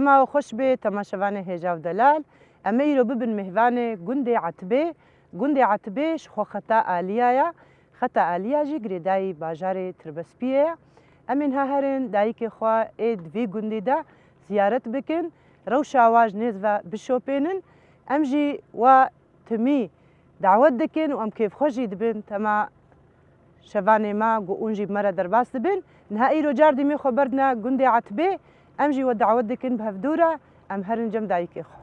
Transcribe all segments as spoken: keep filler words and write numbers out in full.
Dema we xweş bê temaşevanê hêja û delal. Em ê îro bibin mêvanê gundê Etibê. Gundê Etibê ji xwe xeta Aliya ye. Xeta Aliya jî girêdayî bajarê Tirbespiyê ye. Em ê niha herin dayikê xwe ê di vî gundê de ziyaret bikin. Rewşa wa ji nêz ve bişopênin. Em jî wa timî dawet dikin û em kêfxweş jî dibin tema şevanê me ku hûn jî bi me re derbas dibin. Niha îro car dîmê xwe berdine gundê Etibê, em jî we dawet dikin bi hevdû re, em herin cem dayikê xwe.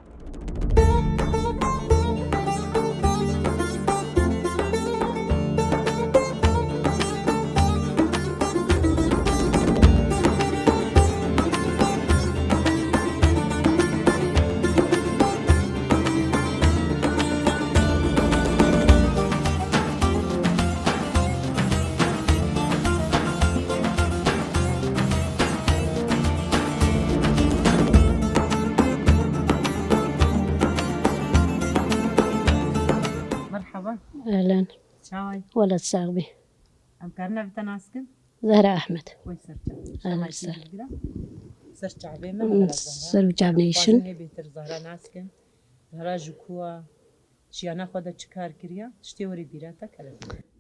Merhaba. Ehlen. Çawa yî? Wela sax bî. Em karine bi te nas kin? Zehra Ehmed. Wey ser çav. Ehlen, ser. Ser çavê me, Hmm, Zehra. Ser û çav neyşin. Xwazin hê bêtir Zehra nas kin. Zehra ji ku a? Jiyana xwe de çi kar kiriya? Tiştê werî bîra te kerem.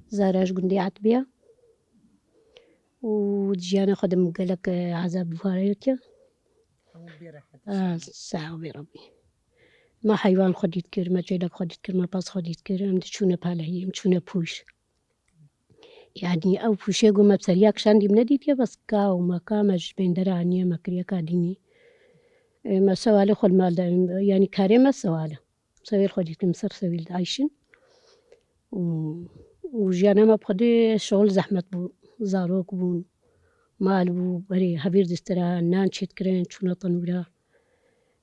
Zehra ji gundê Etibê ye. Û di jiyana xwe de min gelek, e, ezab û harayotiya. Hemû bê rehet. Ah, sağ ol, bê Rabbî. Me heywan xwe dît kir, me çêlek xwe dît kir, me pez xwe dît kir, em diçûne pelehî, em çûne pûş. Yanî ew pûşê ku me bi seriya kişandî, min nedîtiye, bes ka û meka me ji bendera aniye, me kiriye ka dînî. E, me sewalê xwe li mal de, yanî karê me sewal e. Sewêl xwe dîtin, ser sewîl diayşin. Û, û jiyana me bi xwedê şol zehmet bû. Zarok bûn, mal bû, berê hevîr distira, nan çêdikirin, çûna tenûra.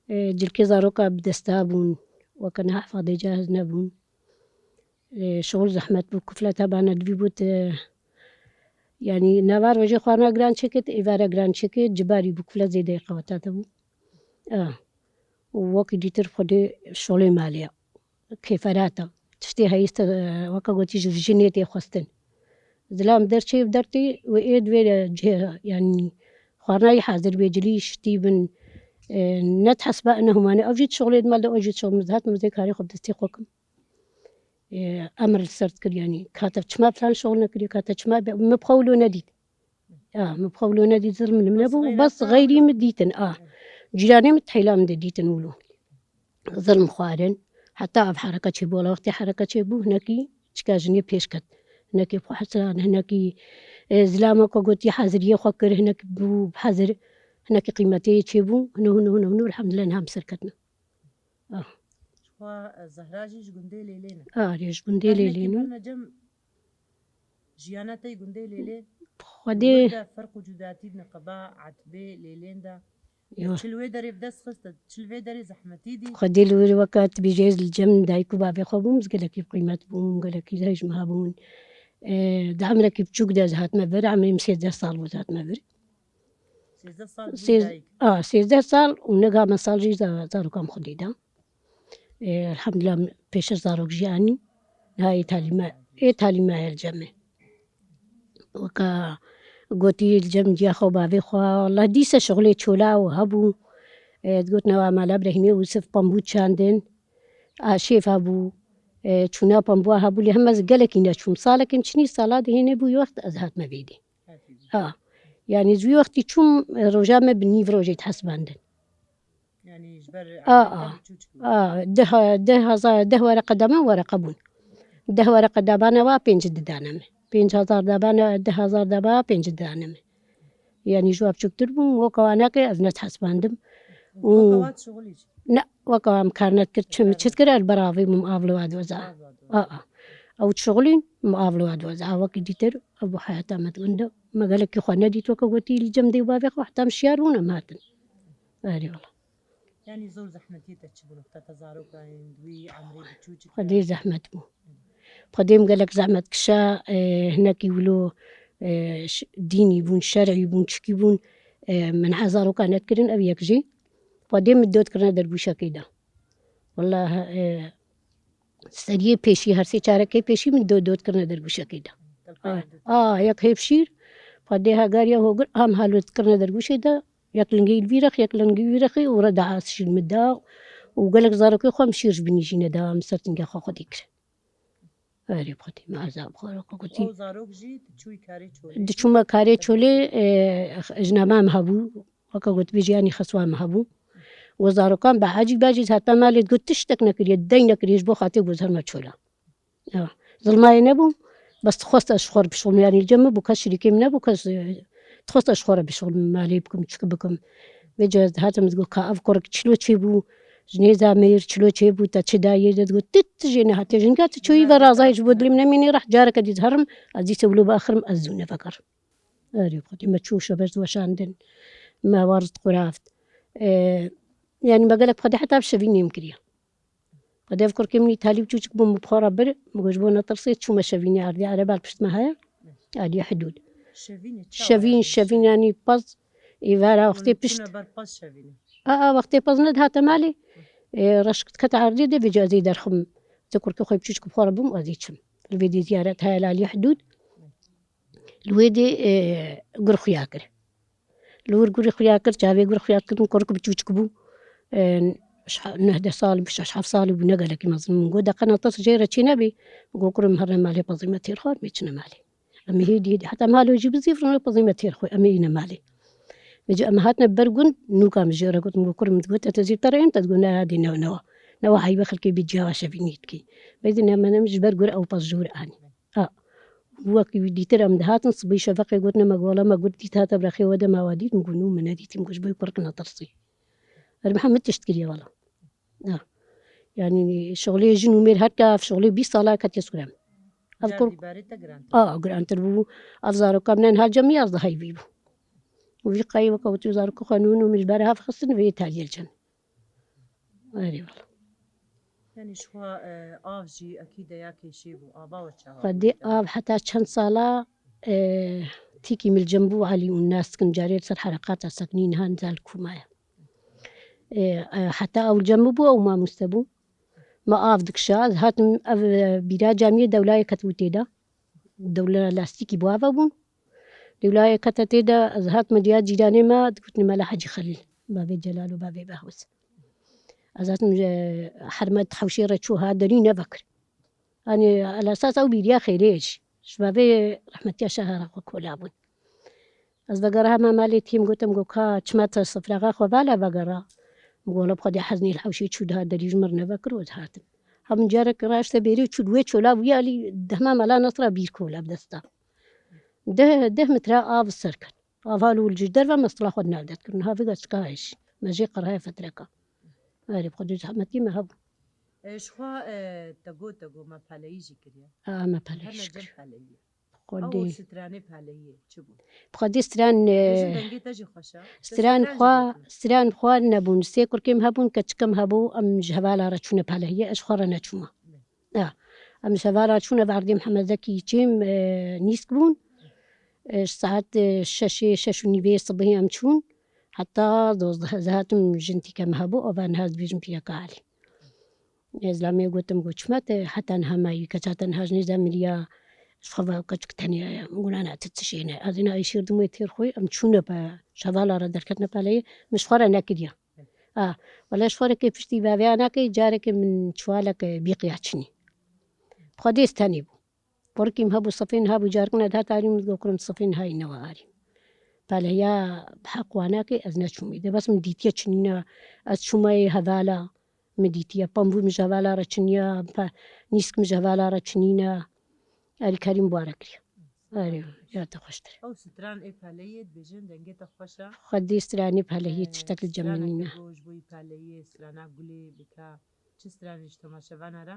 E, cilkê zaroka bi desta bûn, weke niha ifadê cahiz nebûn. E, şol zehmet bû, kufleta bana divî bût, e, yanî nava rojê xwarina giran çêkit, êvara giran çêkit, cibarî bû, kuflet zêde qeweta te bû. A. Û wekî dîtir xwedê şolê malê ya. Kêferat e. Tiştê heyîst, e, weke gotî ji jinê tê xwestin. Zilam derçê dertê wê ê divê cihê, yanî xwarnayî hazir bê, cilî şitî bin, e, ne hesba ne humane. Ev jî şolê di mal de, ew jî şol min dihat, min vê karê xwe bi destê xwe kim. E, emir li ser dikir, yanî ka te çima filan şol nekiriye, ka te çima be-, min bi xwe wilo nedît. A, min bi xwe wilo nedît, zilm min nebû, bes xeyrî min dîtin, a. Cîranê min tehêla min de dîtin wilo. Zilm xwarin, heta ev hereke çêbû, wela wextê hereke çêbû, hinekî çika jinê pêş ket. Hinekî bi xwe hesiran, hinekî, e, zilama ku gotî haziriyê xwe kir, hinek bû bi hezir, hinekî qîmetê yê çêbû, hino, hino, hino, hino, elhamdulillah, niha em ser ketine. Ah. Xwe, e, Zehra jî ji gundê Lêlê ne. Arê, ji gundê Lêlê ne. Jiyana te yê gundê Lêlê Xwedê wê de ferq û cudatî bi niqeba Etibê Lêlên de. Yo. Çi li wê derê bi dest xist, çi li vê derê zehmetî dî? Xwedê li wir weke tu bêjê ez li cem dayik û bavê xwe bûm, ez gelekî bi qîmet bûm, gelekî hej min hebûn. E, di emrekî biçûk de ez hatime vir, emrê min sêzdeh sal bû ez hatime vir. Sêzdeh sal bû Sêz-, dayik. A, sêzdeh sal û nega me sal jî za-, zarokan xwedî da. Ê, elhamdulillah, pêşir zarok jî anî. Niha ê talî me, ê talî me her cem e. Weka gotî li cem ciya xwe, bavê xwe, Allah dîse şixulê çola û hebû. Ê, digot newa mala Brehîmê Ûsif pambû çandin. Aşêf hebû. Ê, çûna pambûa hebû, lê hema ez gelekî neçûm. Salekên çinî sala dihêne bû, wê wext ez hatime vêdê. Ha. Yanî ji wî wextî çûm, roja me bi nîv rojê dihesibandin. Yanî ji ber A, a. A, deh, deh hezar, deh wereqe dame wereqe bûn. Deh wereqe dabane wa pênc didane me. Pênc hezar dabane, deh hezar daba pênc didane me. Yanî ji wa biçûktir bûn, weka wa neke ez nedihesibandim. Û Weka wa dişixulî jî? Ne, weka wa em kar nedikir, çi, çi dikir, ez beravî bûm, av li wa diweza. Av li wa diweza. A, a. Ew dişixulîn, em av li wa diweza. A, wekî dîtir, ev bû heyata me di gund de. Me gelekî xwe nedît, weke gotî, li cem dê û bavê xwe, heta em şiyar bûn, em hatin. Erê wela. Yanî zor zehmetiyê te çi bûn, wexta te zarokan, di wî emrê biçûçik de? Xwedê zehmet bû. Xwedê min gelek zehmet kişa, e, hinekî wilo, e, ş-, dînî bûn, şer'î bûn, çikî bûn, e, min ha zarokan nedikirin, ev yek jî. Xwedê min dot kirine dergûşekê de. Wela, e, seriyê pêşî, her sê çarekê pêşî min do-, dot kirine dergûşekê de. A, a, yek hêvşîr, xwedê hegariya hogir, am halot kirine dergûşê de, Yek lingê li vî rexî, yek lingê wî rexî û re daha şîr min da û gelek zarokê xwe min şîr ji binî jî neda, min ser tinga xwe xwedî kir. Erê xwedî, min ezab xwe re gotî. Ew zarok jî diçûyî karê çolê. Diçûme karê çolê, e, jina me hebû, weke gotibê jî yanî xeswa me hebû. Û zarokan behecî bacî hate malê digot tiştek nekiriye, dey nekiriye ji bo xatê guzer me çola. Ya, zilmayê nebû, bes dixwest ez ji xwe re bişixulim, yanî li cem min bû, kes şirîkê min nebû, kes, e, dixwest ez ji xwe re bişixulim, malê bikim, çik bikim. Vêca ez dihatim, ez digot, ka ev kurik çilo çêbû, ji nêza mêr çilo çêbû, te çi dayê de digot, tu, tu jê nehatiye, jinga tu çoyî ve razayê ji bo dilê min nemînî reh, careke dî diherim, ez dîse wilo biaxirim, ez zû nevegerim. Erê xwedî me çû şebeş diweşandin, me warz dixuraft. E, yanî me gelek xwedî heta bi şevî nêm kiriye. Xwedê ev kurkê min îtalî û çûçik bû, min bi xwe re bir, min got ji bo netirsê çûme şevînê erdê ereba li pişt me heye. Aliyê hidûd. Şevînê çawa Şevîn, yanî? Şevîn yanî pez, êvara wextê Yanî pişt. Çûne ber pez şevînê. A, a, wextê pez nedihate malê. E, reşk dikete erdê de vêca ez ê derxim. Zê kurkê xwe bi çûçik bi xwe re bûm, ez ê çim. Li vê dê ziyaret heye li aliyê hidûd. Li wê dê, e, gur xuya kir. Li wir gurî xuya kir, çavê gur xuya kir, min kurik bi çûçik bû. E, şeş, neh deh sal bû, şeş heft salî bû, ne gelekî mezin. Min got, deqe netes jê re çê nebî. Min got, kurim here malê pezî me têr xwe, em ê çine malê. Em ê hêdî hêdî. Heta malo jî bizîvrin, pezî me têr xwe, em ê îne malê. Vêca em hatine ber gund, nûka min jê re got, min got, kurim, min digot, te zî te re ên, te digot, ne, hadî ne, ne wa. Ne wa heybe xelkê bî ciya şevînî dikî. Bêdî ne, me ne, min ji ber gur ew pez ji wir anî. A, wekî wî dîtir em dihatin, sibî şefeqê gotine me, gola me gur dît hate bi rexê we de, me wa dît, min got, nû min nedîtî, min got, ji bo kurik netirsî. Er Mihemed tişt kiriye wela. A. Yanî şixulê jin û mêr her ka ev şixulê bîst sala ketiye sor em. Ev Car kur- dî berê te girantir. A, girantir bû. Ev zaroka min en hal cem yazdeh heyvî bû. Û vî qayî weke wetî zarokê xwe nû nû min ji ber hev xistin vê îtaliyê cem. Erê wela. Yanî ji xwe, e, av jî ekî de ya kêşê bû. Ava we çawa bû? Xwedê av heta çend sala, e, tîkî min li cem bû, Elî û nas dikin, carê li ser hereqata sekinî niha nizan li ku maye. E, e, heta ew li cem min bû, ew mamoste bû. Me av dikişa, ez hatim ev, e, bîra camiyê dewlayê ketibû tê de. Dewla lastîkî bû ava bûn. Dewlayê kete tê de, ez hatime diya cîranê me, digotin Mela Hecî Xelîl, bavê Celal û bavê Behwez. Ez hatim, e, hermet hewşê re çû ha derî nevekir. Hani, elasas ew bîriya xêrê jî. Ji bavê rehmetiya şehera xwe kola bûn. Ez vegera hema malê tîm gotim, go ka çima te sifraxa xwe vala vegera. Min go, wela bi Xwedê heznî li hewşê çû diha derî ji mir nevekir û dihatim. Ha min carek raşte bêrê çû wê çola wî alî dehma mela nesra bîr kola bi desta. Deh, deh metre av ser ket. Av hal û li ji derve mestila xwe navdet kirin. Ha vêga çika hêj. Me jê qerhaya fetreka. Erê bi Xwedê zehmetî me hebû. E, ji xwe, e, te got, te got me peleyî jî kiriye. A, me Her peleyî ne jî cem kir. Peleyî ye. Xwedê. Ew stranê peleyî çi bû? Bi Xwedê stran, e, Bêjin dengê te jî xweş e. Te stran jî xwe, jî gotin. Stran xwe nebûn. Sê kurkêm hebûn, keçikim hebû, em ji hevala re çûne pelehiyê, ez ji xwe re neçûme. Ne. Ya. Em ji hevala re çûne, Verdê Mihemed Zekî çêm, e, nîsk bûn. E, ji saet, e, şeşê, şeş û nîvê sibihê em çûn. Heta dozdeh ez hatim, jin tîke me hebû, ava niha ez dibêjim pîreka Elî. Ez lamê gotim, got, çima te heta niha mayî, keça te niha ji nêza miriya, ji xwe ve keçik tenya ye. Min got, na, na, tu tişê ne. Ez ina êşirdim wê têr xwe, em çûne pe, şevala re derketine peleyê, min ji xwe re nekiriye. A, wele ji xwe re kê piştî vevê anakê, carekê min çuwaleke bîqiya çinî. Xwedê stenê bû. Porkî min hebû, sifên hebû, carikine dihat arî, min digot, kurim sifên hayî newe arî. Peleya bi heq wanakê ez neçûmî. De bes min dîtiye çinîne, ez çûmayê hevala, min dîtiye. Pembû min ji hevala re çiniya, pe-, nîsk min ji hevala re çinîne. Erî kerî min bare kiriye. Erê, ya te xweştir. Ew stran ê peleyê dibêjin, dengê te xweş e. Xwedê stranê peleyê Ee, tiştek li cem min straneke nîne. Go ji bo yî peleyê, strana gulê bike. Çi stranê ji temaşevana re,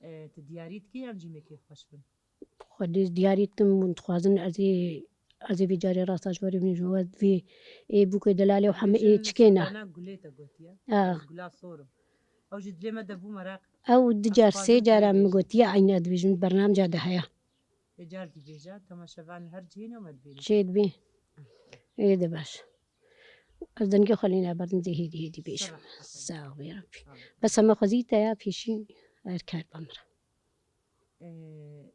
e, tu diyarî dikî em jî mêkê xweş bin? Xwedê diyarî dikim, hûn dixwazin ez ê, ez ê vê carê rasta ji we re bînim, ji we vê ê bûkê delalê û hemê ê Dibêjin çikê ne? Strana gulê te gotiye. Ha. Ez gula sor im. Ew jî dilê me de bû meraq. Ew du car, sê caran min gotiye, eyne dibêjin, bernamca de heye. Ê car dibêje, temaşevan li her cihê ne me dibêjin. Çê dibê. Ê de baş. Ez dengê xwe lê naberdim, dê hêdî hêdî bêjim. Sağ ol, Rabbî. Bes heme xwezî te ya pêşî, her kar be min re. Ee,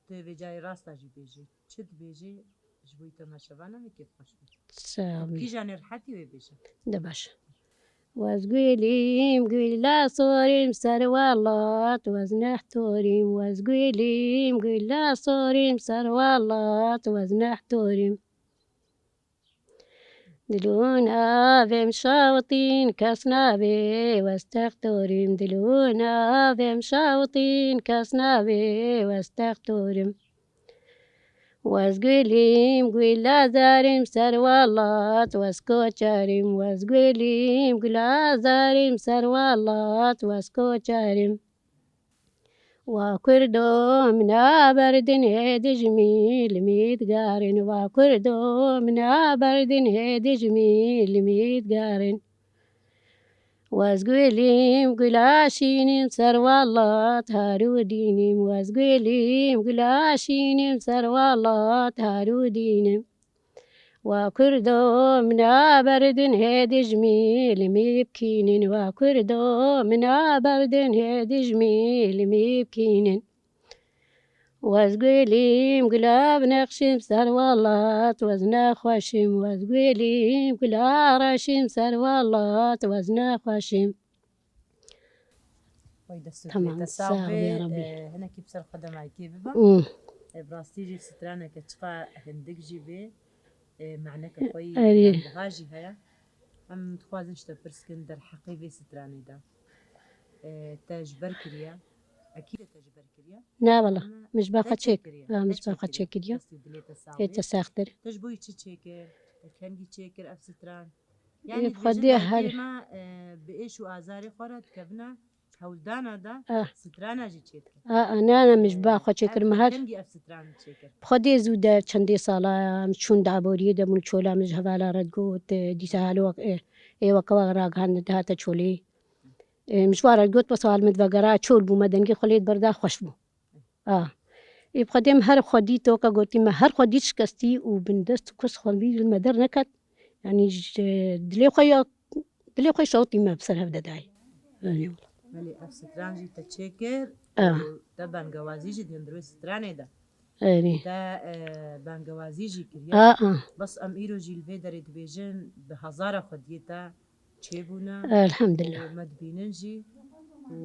tu vê carê rasta jî bêjî. Çi dibêjî? Ji bo temaşevana me kêfxweş bû. Sağ ol. Kîjanê rehetî wê bêje. De baş. Wez gulîm, gula sorîm ser welat, wez nehtorîm, wez gulîm, gula sorîm ser welat, wez nehtorîm. Dil û navêm şawitîn kes nabê, wez textorîm. Dil û navêm şawitîn kes nabê, wez textorîm. Wez gulîm, gula zarîm ser welat, wez koçerîm. Wez gulîm, gula zarîm ser welat, wez koçerîm. Wa Kurdo min a berdin hê dijmî li mî digarin. Wa Kurdo min a berdin hê dijmî li mî digarin. Wez gulîm, gula şînîm ser welat, har û dînîm. Wez gulîm, gula şînîm ser welat, har û dînîm. Wa Kurdo min a berdin hê dijmî li mî bikînin. Wa Kurdo min a berdin hê dijmî li mî bikînin. Wez gulîm, gula binexşîm ser welat, wez nexweşîm. Wez gulîm, gula reşîm ser welat, wez nexweşîm. Oy, destû Tamam, te sağ sağ ol bê, ya Rabbi. E, hinekî bi ser xwe de maykê bibe. Hmm. E, bi rastî jî straneke çiqa hindik jî bê, e, maneke xwe yî Erê. Yandiha jî heye. Em dixwazin ji te pirs kin derheqê vê stranê de. E, te ji ber kiriye? Ekîd e te ji ber kiriye. Ne wala, Ama min ji ber te xwe çêk çêk. Kiriye. Ha, min Te ji ber xwe çêk kiriye. Çêk kiriye. Destê dilê te sağ Ê bê. Te sextir. Te ji bo yî çi çêkir? Te kengî çêkir ev stran? Yanî Ê, dibêjin Xwedê her- belkê me, e, bi êş û azarê xwe re dikevine hewldana de Ah. strana jî çêdikin. Ah, ah, ne, ne, min ji ba xwe çêkir, Ev min her kengî ev stran çêkir. Xwedê zû de çendê sala min çûn daboriyê de bûn çola min ji hevala re digot, e, dîsa halo wek, e, ê weke we ragihandin dihate çolê. E, min ji wa re digot, bes hal min vegera çol bû, me dengê xwe lê berda xweş bû. A. Ê bi Xwedê min her xwe dît, weke gotî me her xwe dît şikestî û bin dest û kust xwe bî li me derneket. Yanî ji dilê xwe ya, dilê xwe şewitî me bi ser hev de dayê. Belê wala. Belê, ev stran jî te çêkir A. û te bangewazî jî di hundirê stranê de. Erê. Te, e, bangewazî jî kiriye. A, a. Bes em îro jî li vê derê dibêjin bi hezara xwediyê te çêbûne. Elhamdulillah. Û me dibînin jî û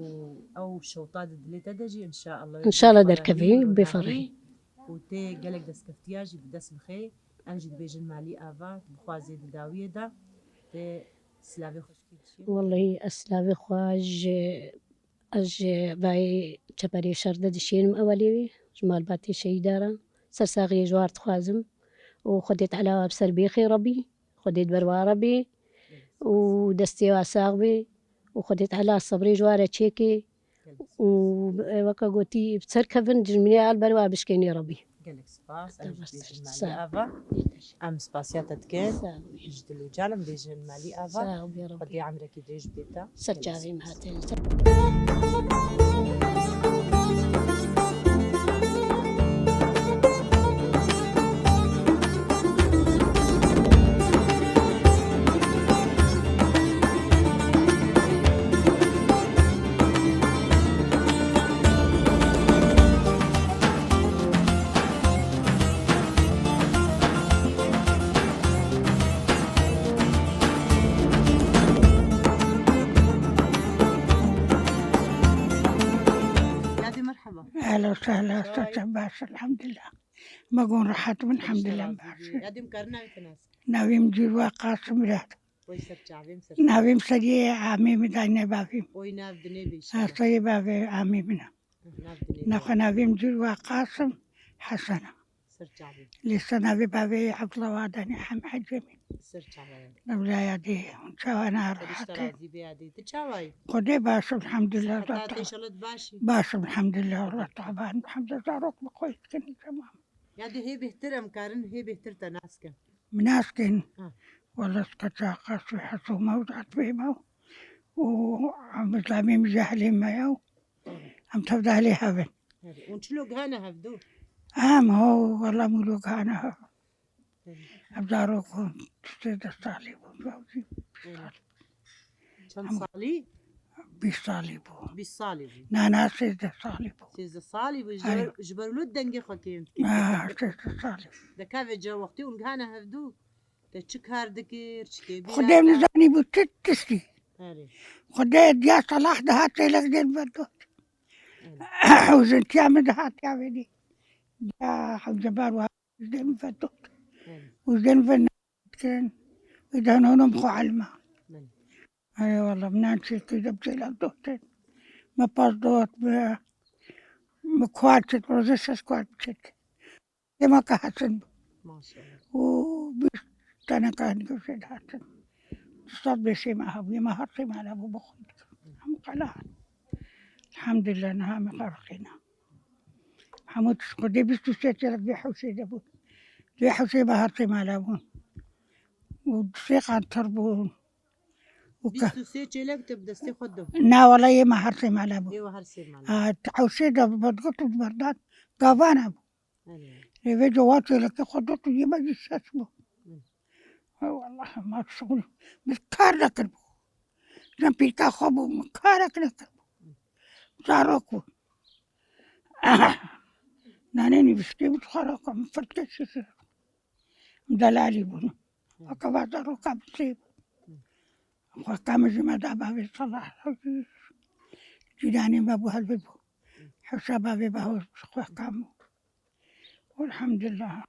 ew şewta di dilê te de jî înşaallah. İnşallah derkevî, bêferhî. Û tê gelek destkeftiya jî bi dest bixê. Em jî dibêjin malî ava, bixwazê di dawiyê de tê silavê xweşkî dişî. Wellahî ez silavê xwe ji, ez ji vayê çeperê şer de dişînim ewelê wê, ji malbatê şehîda re. Ser saxiyê ji war dixwazim û Xwedê Teala bi ser bêxê Rebî. Xwedê di ber wa re bê û destê wa sax bê û Xwedê Teala sebrê ji wa re çêkê û, e, weke gotî, bi ser kevin dijminê al ber wa bişkênê Rebî. Gelek spas. Em jî dibêjin malî ava. Em spasiya te dikin. Sağ ol. Ji dil û can em dibêjin malî ava. Sağ ol, ya Rabbi. Xwedê emrekî dirêj bê te. Ser çavê me hatin. Yadê merheba. Ehlen we sehlen, Çawa yî? Saçan baş, elhamdülillah. Me gon rehet bin, elhamdülillah, baş. Yadê em karin navê te nas? Navê min Cîrwa Qasim Mirad. Oy ser çavê min, ser çavê min. Navê min seriyê amê min dayne bavê min. Oy nav dinê bê Ha, inşallah. Seriyê bavê amê min e. Nav dinê bê. Naxwe navê min Cîrwa Qasim Hesen e. Ser çavê. Lê ser navê bavê Abdullah Wadani Hem Hecemî. Ser çavê. Evlaya dê, çawa na Xwedê ji te rehet e. Razî bê yadê. Tu çawa yî? Xwedê baş, elhamdülillah. Siheta te inşallah baş î. Baş, elhamdülillah. Allah teala, elhamdülillah, zarok bi xwe dikin, tamam. Yadê hê bêhtir em karin, hê bêhtir te nas kin. Min nas kin. Ha. Wala ez qeçaqa sê hesû me û zat bê me û em bi zamê min jehlê me ye û em tev de hilê hev in. Erê, hûn çilo gihane hevdu? Em ho, wala min lo gihane hev. Erê. Em zarok hûn sêzdeh salî bûn, zewcî. Erê. Çend Em salî? Bîst salî bû. Bîst salî bû. Na, na, sêzdeh salî bû. Sêzdeh salî bû. Ji Erê. ber, ji ber wilo dengê xwe kêm dikir. Ah, sêzdeh salî bû. Deka vê ca wextê hûn gihane hevdû. Te çi kar dikir, çi tê bîra Xwedê te? nizanî bû, ti tiştî. Erê. Xwedê diya Selah dihat çêlek dên ver dot. Erê. Û jintiya min dihat ya wêdî. Ya Hewcebar wa Ji dê min ve dot. Belê. Û ji dê min ve dikirin. Wî de hûn hûn xwe elma. Belê. Erê wala, min an çê kir de bi çêlek dotin. Me pas dot, me, me kuar çit, roje şeş kuar çit. Dema ke hatin. Maşallah. Û bîst tane kan göçe hatin. Sed beşê me hebû, me her sê mala bû bi xwe. Hemû qala hat. Elhamdülillah, niha me xwe rixîna. Hemû tişt Xwedê bîst û sê çêlek vê hewşê de bûn. Vê hewşê me her sê mala bûn. Û sê qantir bûn. Û ke- Bîst û sê çêlek te bi destê xwe de bû? Na, wela yê me her sê mala bûn. Ê we her sê mala. Ha, hewşê de bi got û berdan gavana bû. Erê. Lê vê cowa çêlekê xwe dot û yê me jî şeş bû. Hı. Hay wallah, ma şixul, min kar nekiribû. Jen pîrka xwe bû, min karek nekiribû. Zarok bû. Nanê nivîskê bû, xwe re xwe min firtke şişir. Delalî bûn. Hı. Weke va zaroka bi sê bû. Xweka min ji me da bavê Selah Hewcî. Cîranê me bû, helbet bû. Hewşa bavê Bahoz xweka min. Elhamdulillah.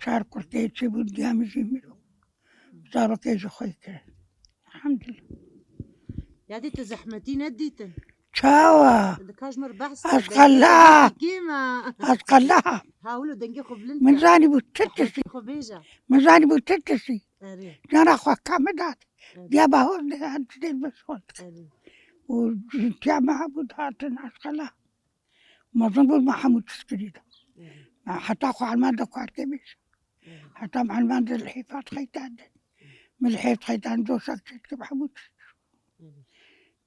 Çar kurtê çi bû, diya min jî mirov. Zarokê ji xwe kirin. Elhamdulillah. Yadî tu zehmetî nedîtin? Çawa? Di ka ji me re behs Ez kir, qella. dengê xwe kêm e. Ez qella. Ha, wilo dengê xwe bilind Min ke. zanî bû ti tiştî. Xwe bêje. Min zanî bû ti tiştî. Erê. Cana xwe ka min dat. Erê. Diya Bahoz de, em ti dên meşxul dikin. Erê. Û tiya me hebû dihatin, ez qella. Mezin bû, me hemû tişt kirî de. Erê. Me heta xwe elman de kar kê bêj. Erê. Heta me elman de lihêfa dixeytan de. Me lihêf dixeytan, doşak çêt kir, hemû tişt. Erê.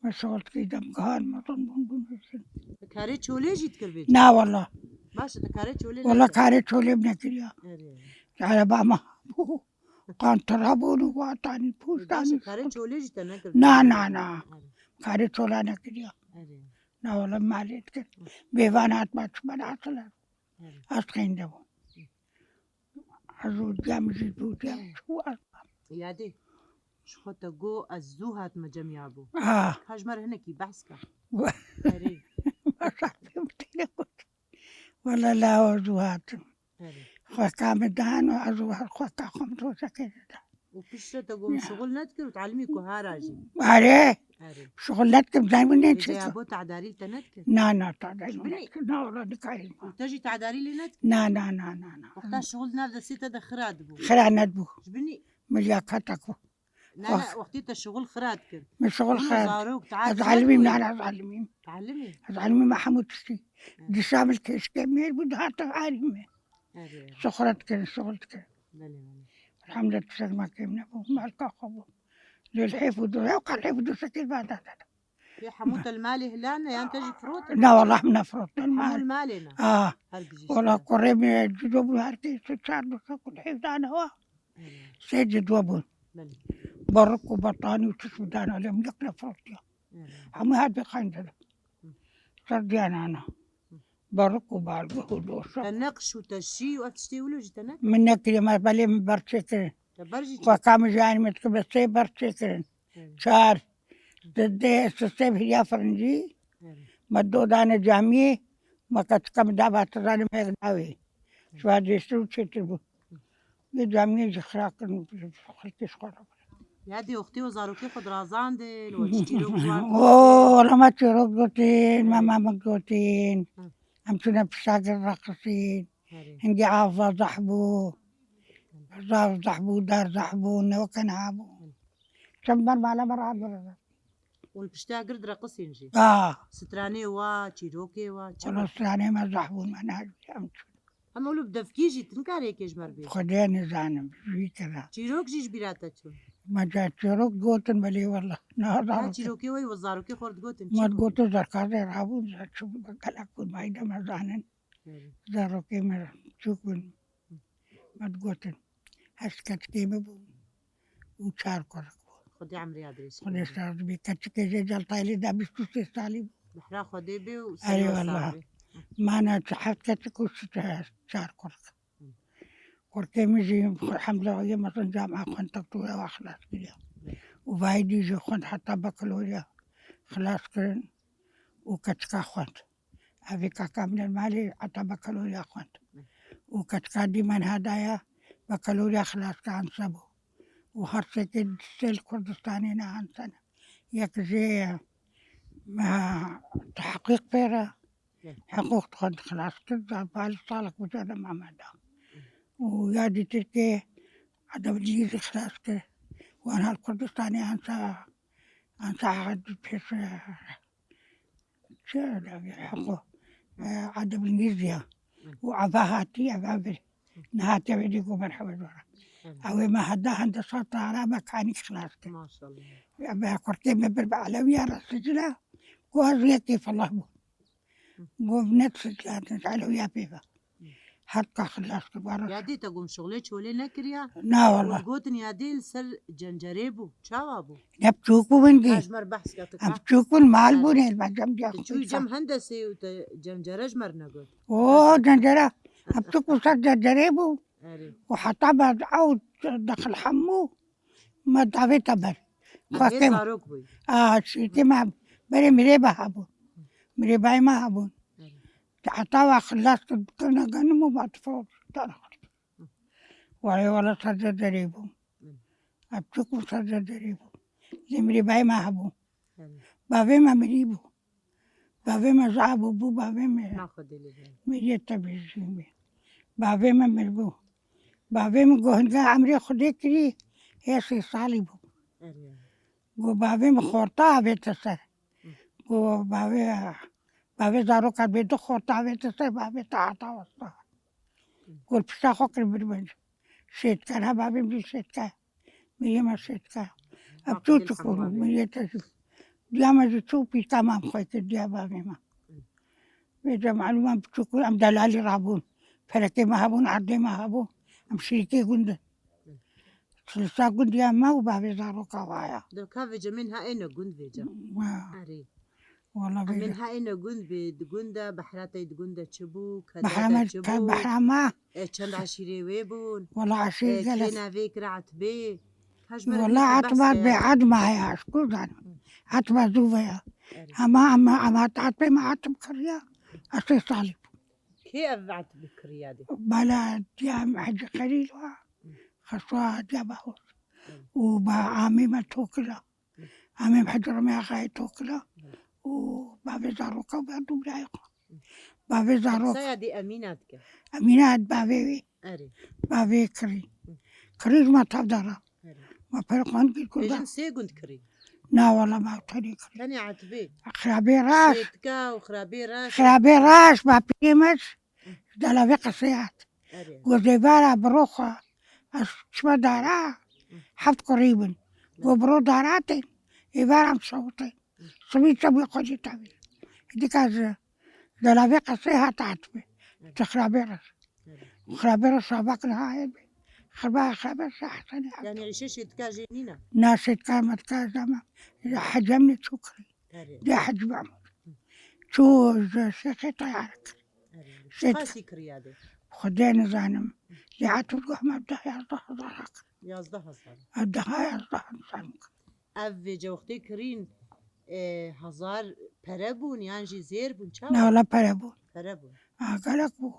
Me şixul dikî dem gihan, mezin bûn, bûn mezin. Te karê çolê jî dikir bê? Na wala. Baş e, te karê çolê Wala nekir? karê çolê min nekiriya. Erê. Ereba me bû. Qantira bûn û watanî, Baş e, pûştanî. karê çolê jî te nekir? Na, na, na. Erê. Karê çola nekiriya. Erê. Na wala malê dikir. Bêvan hat ma çi bela hatile. Erê. Ez xeyinde bû. Ez û diya min jî bû, diya min çû ez. Yadê, ji xwe te got, ez zû hatime cem ya bû. Ah. Ka ji me re hinekî behs ke. Erê. Wala la ez zû hatim. Erê. Xweka min dan û ez û her xweka xwe min rojekê didan. Û piştre te got, min şixul nedikir û telimî ku hara jî. Erê. Erê. Şixul nedkim, zanî min Vê nêçî. deya bo tedarî te nedikir? Na, na, tedarî Ji binî? nedkim. Na, wala nikarî. Û te jî tedarî lê nedikir? Na, na, na, na, na. Wexta şixul nav destê te de xira dibû. Xira nedibû. Ji binî? Milyakat ku. Na, na, Wah. wextê te şixul xira dikir. Min şixul Hemû xira dikir. zarok, te Ez hat elimîm, nedibû? na, na, ez elimîm. Telimî? Ez elimîm, me hemû tiştî. Evet. Dişa min keşke mêr bû, dihate elimî. Erê. Sixret kirin, şixul dikirin. Belê, belê. Elhamdülillah, tiştek me kêm nebû, malka xwe bû. Lê li hêf û du, ew qal hêf û du şekil bada da. Yê hemû te li malê hilane, yan te jî firotin? Na, wallah, min nefirot, te li Hemû mal. li malê ne? Ah. Her bijî Wala şikar. kurê min cudo bû, her kes çar du şekil hêf dane wa. Erê. Sê cid we bûn. Belê. Barik û betanî û tişt bidane, lê min yek nefirotiya. Erê. Hemû her bê xeyn dide. Hı. Ser diya nana. Barik û balbih û doşa. Te neqş û teşî û ev tiştê wilo jî te nekir? Min nekiriye, me belê min ber çêkirin. Te ber jî çêkir? Xweka min ji anî min dikir, me sê ber çêkirin. Evet. Çar. Di dê sisê hiriya firincî. Evet. Me do dane camiyê. Me keçika min da ba, tu zanî me yek dawê. Şiva dêştir û çêtir bû. Yê camiyê jî xira kirin, xelkê ji xwe re. Ya dê wextê we zarokê xwe dirazandin, we çi çîrok ji wan O, wela me çîrok gotin, me, me, me gotin. Hı. Em çûne pişta gir reqisîn. Herê. Hingê av zehf bû. Zav zehf bû, dar zehf bû, ne weke niha bû. Çend ber mala me rahat birazan. Û li pişta gir direqisîn jî? A. Stranê wa, çîrokê wa, çi Wala bû? stranê me zehf bûn, me nehecî em çûn. Hem wilo bi devkî jî tu nikarî yekê ji me re bêjî? Xwedê nizanim, ji wî kira. Çîrok jî ji bîra te çûn? Me ca çîrok gotin, belê wela. Na Ha, zarokê. çîrokê we, we zarokê xwe re digotin, çi Me bû? digotin zerkazê rabûn, zer çi bû, gelek bûn, me de me zanin. Hı. Zarokê me çûk bûn. Me digotin, heşt keçikê me bûn û çar kurik bûn. Xwedê emriya dirêj Xwedê bike. Saz bî. Keçikê jê Celtayê lê de bîst û sê salî bû. Behra Xwedê bê û Erê serê wela. Sax bê. Mana çi heft keçik û çi çar kurk. Kurkê min jî elhamdulillah yê mezin camia xwend, doktora wa xilas kiriya. Û vayî dî jî xwend heta bakalorya xilas kirin û keçika xwend. Evî kaka min li malê heta bakalorya xwend. Û keçika dî menha daya bakalorya xilas ke anse bû. Û her sêkê sê li Kurdistanê ne anse ne. Yek jê, e, tehqîq pê re, Hı. Hiqûq xwend xilas kir, da bal salek bû cem Ameda. Û ya dîtir ke edeb Îngilîzî xilas kir. Wan hal Kurdistanê ansa, ansa pêş, e, çi hiqûq, e, edeb Îngilîzî ya. Hı. Û eva hatî, eva vir. Nehatiye vê dî ku merheba zora. Hı. Ew ê me heda hendesa tara mekanîk xilas kir. Maşallah. Ya me kurkê me bir bi Elewiya re sicile, ku ez yekê filah bû. Hı. Got, "Net sicilane, Elewiya pê ve." Hı. Her ka xilas kir, bara. Yadî te gom şixulê çolê nekiriya? Na, wala. Û gotin yadî li ser cencerê bû. Çawa bû? Ne biçûk bû min dî. Ka ji me re behs ke tu Em ka. Biçûk bûn, mal Evet. bûn, el me cem diya Tu xwe çûyî sa. Cem hendesê û te cencere ji me re negot. O, cencere. Em biçûk bû ser cencerê bû. Erê. Û heta me ew dexil hemû. Me davê te ber. Em Xwestê hê me. Zarok bûyî. A, şîtê me berê mirêba hebûn. Mirêbayê me hebûn. Erê. Te heta we xilas kir, bikirine genim û me tifo dana xurt. Wala wala ser derê bû. Hı. Em çik bû ser derê bû. Lê mirêbayê me hebû. Erê. Bavê me mirî bû. Bavê me ji abû bû, bavê me Naxwe dê lê bê. Miriyê te bêjî me. Bavê me mirbû. Bavê min got, hinga emrê Xwedê kirî, hê sê salî bû. Erê. Got, bavê min xorta avête ser. Hı. Got, bavê, bavê zaroka bê du xorta avête ser, bavê te hata westa. Hı. Got, pişta xwe kir bir bin. Şêtkar, ha bavê min jî şêtkar. Miriyê me şêtka. Ev Bak, çû çi elhamdülillah. Kuru, miriyê te jî. Diya me jî çû pîta me xwe kir, diya bavê me. Vêca malûm em biçûk bûn, em delalî rabûn. Ferekê me hebûn, erdê me hebû. Em şirîkê gund in. Kilisa gundiya me û bavê zaroka waya. Dewka vêca min ha êne gund vêca. Ha. Erê. Wala Em ê vêca. Niha êne gund bê, di gund de, behra te di gund de çi bû, keda Behra te me, çi ka bû? Behra me. E, çend eşîrê wê bûn? Wala eşîr E, gelek. Kê navê kira Etbê? Ka ji me re Wala bî Etba behs bê, ke. Etma heye, ez ku zanim. Hı. Etma zû ve ya. Erê. Ama, ama, ama Etbê me Etim kiriya. Ez sê salî bû. Kê ev Etbê kiriya dê? Bala diya me Hecî Xelîl wa. Hı. Xeswa diya Bahûs. Hı. Û ba amî me Tokila. Amê Hecî Remê Axayê Tokila û bavê zaroka û berdû birayê xwe. Bavê zarok. Qisaya dê Emîna dike. Emîna et bavê wê. Erê. Bavê kirî. Kirî ji me tev dara. Erê. Me per xwend kir ku da. Bêjin sê gund kirî. Na wala me tenê kirî. Tenê Etbê. Xirabê raş. Şêtka û xirabê raş. Xirabê raş, bapîrê me ji delavê qesê hat. Erê. Got, "Êvara biro xwe, ez çima dara, heft kurî bin." Got, "Biro dara tên, êvara em şewitên." Sibî çemî xwe jî tevî. Dika ji delavê qesê hat hatibê. Ti xirabê re. Xirabê re sabak niha hê bê. Xirba xirabê se Hesenê hat. Yani îşê şêtka jê nîne? Na şêtka metka zama. Hecem ne çû kirî. Erê. De Hecî Mahmud. Çû ji Şêxê Teyar kir. Erê. Şêt- Çiqasî kiriya dê? Xwedê nizanim. Lê Etûr Guhmad deh yazdeh hezar kir. Yazdeh hezar. Daha yazdeh hezar kir. Ev vêce wextê kirîn, e, hezar pere bûn yan jî zêr bûn? Çawa? Ne wala pere bûn. Pere bûn. Ha, gelek bû.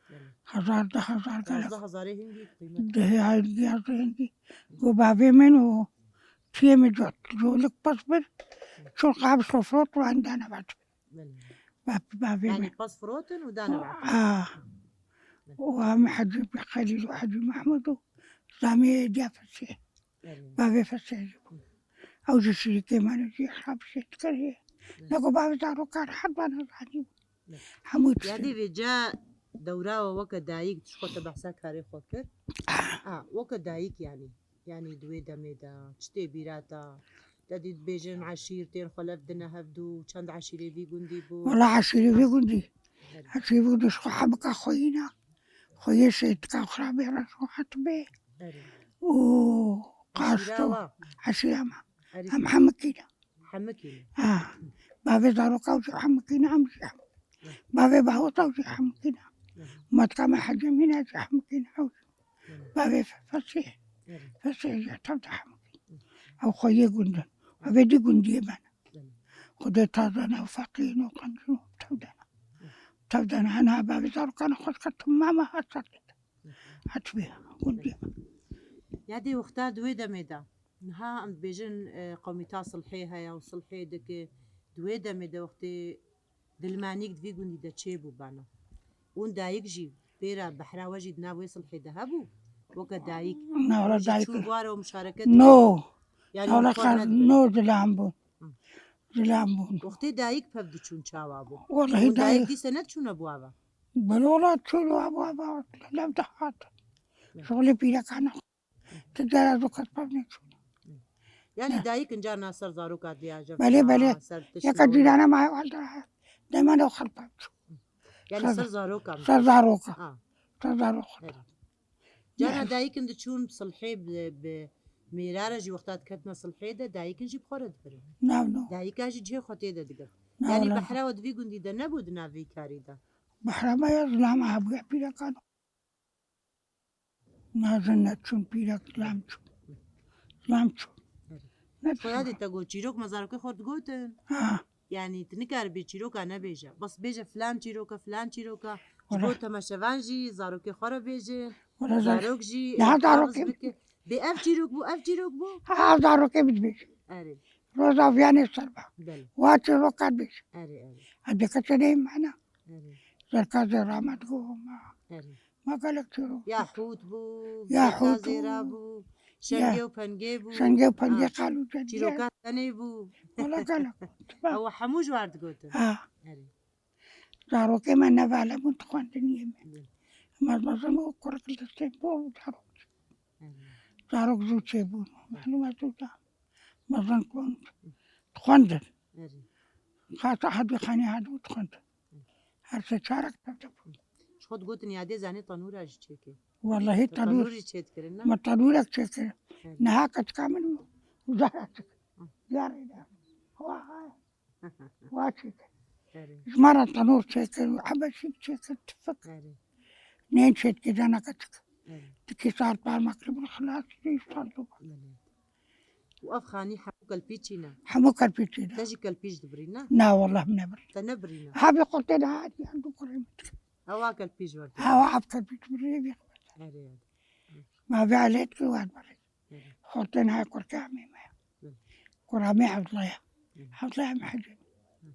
Gelek. Hezar, deh hezar gelek. Yazdeh hezarê hingî qîmet. Deh ya hingî, yazdeh hingî. Got bavê min û çiyê min cot. Colik pis bir. Çol qab sofrot û endane vet. Belê. Bab-, bavê Yani min. Pas firotin û dane vet. Ha. Belê. Û em Hecî Xelîl û Hecî Mehmûd û Zamê diya Fesê. Belê. Bavê Fesê jî bû. Ew jî şirîkê me ne jî xirab şêt kirî. Belê. Nego bavê zaroka rehet bana zanî. Belê. Hemû tiştê. Yadê vêca dewra we weke dayik, ji xwe te behsa karê xwe kir. Ah. Ah, weke dayik yani. Yani di wê demê de çi tê bîra te? Te dî dibêjin eşîr tên xwe lev dine hevdû, çend eşîrê vî gundî bû? Wala eşîrê vî gundî. Erê. Eşîrê vî gundî ji xwe hebika xweyî ne. Xweyê şêtika xirabê re ji xwe hatibê. Erê. Û Qaşto. Eşîra wa. Eşîra me. Erê. Em hemikî ne. Hemikî ne. Ha. Bavê zaroka jî hemikî ne, em jî hem. Bavê bahota jî hemikî ne. Matka me Hecemî ne jî hemikî ne. Bavê Fe-, Fesîh. Erê. Fesîh jî tevde hemikî. Ew xweyê gund in. Ev ê dî gundiyê me ne. Xwedê taze ne, feqîr ne, qencî ne, tevde ne. Tevde ne, hena bavê zaroka ne xweş ke tu mama heta. Hatibê gundê. Ya dê wexta di wê demê de, niha em dibêjin, e, komîta silhê heye û silhê dike. Di wê demê de wextê dilmenîk di vî gundî de çêbû bana. Ûn dayik jî pê re behra we jî di nav wê silhê de hebû? Weke dayik. Na, wala dayik. Çû bû ware û muşareket. No. Yani na, wala xwe qas nedibin. No, zilam bûn. Hı. Zilam bûn. Wextê dayik pev diçûn çawa bû? Wallahî ûn dayik dayik dîse nediçûne bû ava? Belo la çû ava, ava, lev dihat. Şolê pîrekana. Ti cara zû kes pev neçûn. Yani dayik inca na ser zaroka diyaje. Belê, belê. Yeka cîrana ma heval da. Dema da xel pev çû. Yani ser zaroka mı? Ser zaroka. Ha. Ser zaroka. Evet. Cara dayikin diçûn silhê bi, bi mêra re jî wexta diketine silhê de dayikin jî bi xwe re dibirin. Nav, nav. Dayika jî cihê xwe tê de digirt. Nav, yani nav. Behra we di vî gundî de nebû di nav vî karî de? Behra me ya zilama hebûye pîrekan. Nazin neçûn pîrek zilam çûn. Zilam çûn. Neçûn. Xwe yadê te got çîrok me zarokê xwe digotin. Ha. Yani tu nikaribî çîroka nebêje. Bes bêje filan çîroka, filan çîroka. Ji bo temeşevan jî zarokê xwe re bêje. Zarok jî niha zarokê bike. Bê ev çîrok bû, ev çîrok bû. Ha, zarokê bidibêje. Erê. Roza viyanê ser be. Belê. Wa çîroka bêje. Erê, erê. Em dê keçe neyê mana. Erê. Zerka zêra me digo ma. Erê. Ma gelek çîrok. Ya hût bû, ya hût zêra bû, şengê û pengê bû. Şengê û pengê, qalû cedî. Çîroka tenê bû. Wala gelek. Ew hemû ji war digotin. Ha. Erê. Zarokê me nevala bûn, dixwendin yê me. Belê. Em ez mezin bû, kurik li destê bû, zarok. Erê. Zarok zû çêbûn. Malûm e zû da. Mezin bûn. Dixwendin. Erê. Xasa hedû xanî hedû dixwendin. Her sê çarek tevde bû. Ji xwe digotin yadê zanî tenûra jî çêkê. Wallahî tenûr. Tenûr jî çêdikirin, ne? Me tenûrek çêkir. Erê. Niha keçika min û zehra çêkir. Hı. Diyarê de. Wa, wa çêkir. Erê. Ji me re tenûr çêkir, hebeşîk çêkir, tifik. Erê. Nên çêdikir cana keçik. Erê. Tikî saet parmak li bin xilas, sî sal dû. Belê. Û ev xanî hemû kelpîçî ne? Hemû kelpîçî ne. Te jî kelpîç dibirî ne? Na, wallah min nebir. Te nebirî ne? Hebî qurtê de hatî, hemû kurê min dikir. Ewa kelpîç werdigirin. Ewa ev kelpîç birî vî xwe. Erê, erê. Ma vê alê dikir wan birî. Erê. Xortên hay kurkê amê me. Erê. Kura me Hewdlaya. Erê. Hewdlaya me hecî. Erê.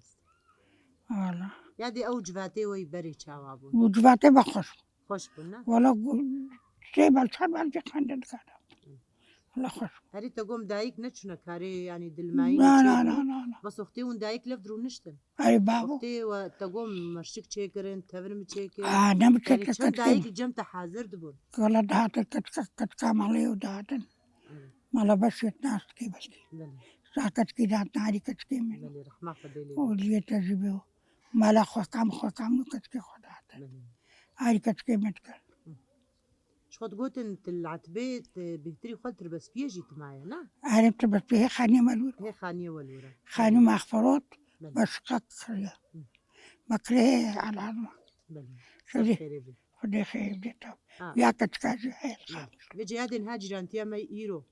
Wala. Ya dê ew civatê wê berê çawa bûn? Û civatê be xweş bûn. Xweş bûn, ne? Wala gu-, sê bel çar bel jî xende dikare. Wala xweş bûn. Herî te gom dayik neçûne karê, yanî dilmayî neçûne. Na, na, na, na, na. Bes wextê hûn dayik lev dirûniştin. Erê babo. Wextê we te gom merşik çêkirin, tevir mi çêkir. Aa, ne mi çêkir. Yanî çend dayik cem te hazir dibûn. Wala dihatin ketika, ketika malê û dihatin. Erê. Mala beşê nas dikê belkî. Belê. Sa ketikî dihatin, herî ketikê min. Belê, rehma Xwedê lê. Û liyê te jî bê. Mala xwe kam, xwe kam û ketikê xwe dihatin. Belê. Herî ketikê min dikir. Hı. Ji xwe digotin tu li Etibê, tu bêhtirî xwe li Tirbespiyê jî tu maye, ne? Erê, Tirbespiyê hê xaniyê me li wir. Hê xaniyê we li wir e. Xanî Maxferot, belê, me şiqaq kiriye. Hı. Me kirê hê elazma. Belê. Şerî. Ser xêrê bê. Xwedê xêr bidê te. Ha. Ya keçika jî heye. Ya. Vê cihadê niha cîrantiya me îro.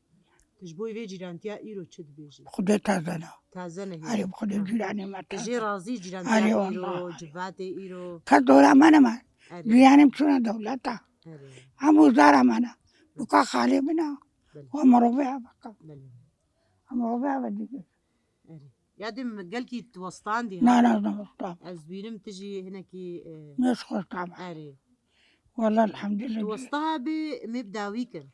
Tu ji bo vê cîrantiya îro çi dibêjî? Xwedê taze ne. Taze ne hê. Erê, bi Xwedê cîranê me taze. Tu jê razî cîrantiya îro, civatê îro? Kes dora me nema. Erê. Cîranê min çûne dewleta. Erê. Hemû zara me ne. Buka xalê min e. Belê. Wa mirovê heve kam. Belê. Em mirovê heve dîgir. Erê. Ya dê min gelkî tu westandî ha? Na, na, na, westam. Ez bînim tu jî hinekî, e, ne ji xwe tam. Erê. Wala elhamdülillah. Tu westa hebê, em ê bi dawî kin.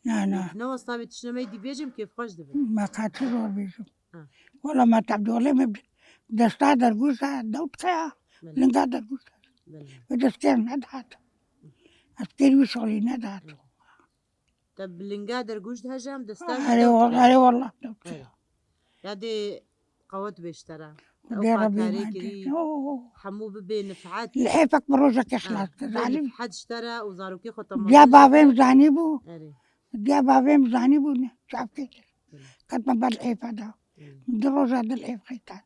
Na, na. Ne westa hebê, tiştine me dî bêjim, kêfxweş dibin. Me ka çi zor bêjim. Ha. Wala me tebdolê me bi desta dergûsa dewt kaya, belê, linga dergûsa. Belê. Bi destê nedihat. Ez kêr wî şolî nedihat. Belê. Te bi linga dergûş diheje em desta jî. Erê wal-, erê wallah. Erê. Ya dê qewet bê ji te re. Ew xakarê kirî, hemû bibê nifhet. Li hêfek bi rojekê xilas kir. Bibê nifhet ji te re û zarokê xwe te. Ya bavê min zanîbû. Erê. Diya bavê min zanîbû ne, çavkê kir. Ketme ber lihêfa da. Min du roja di lihêf xeytan.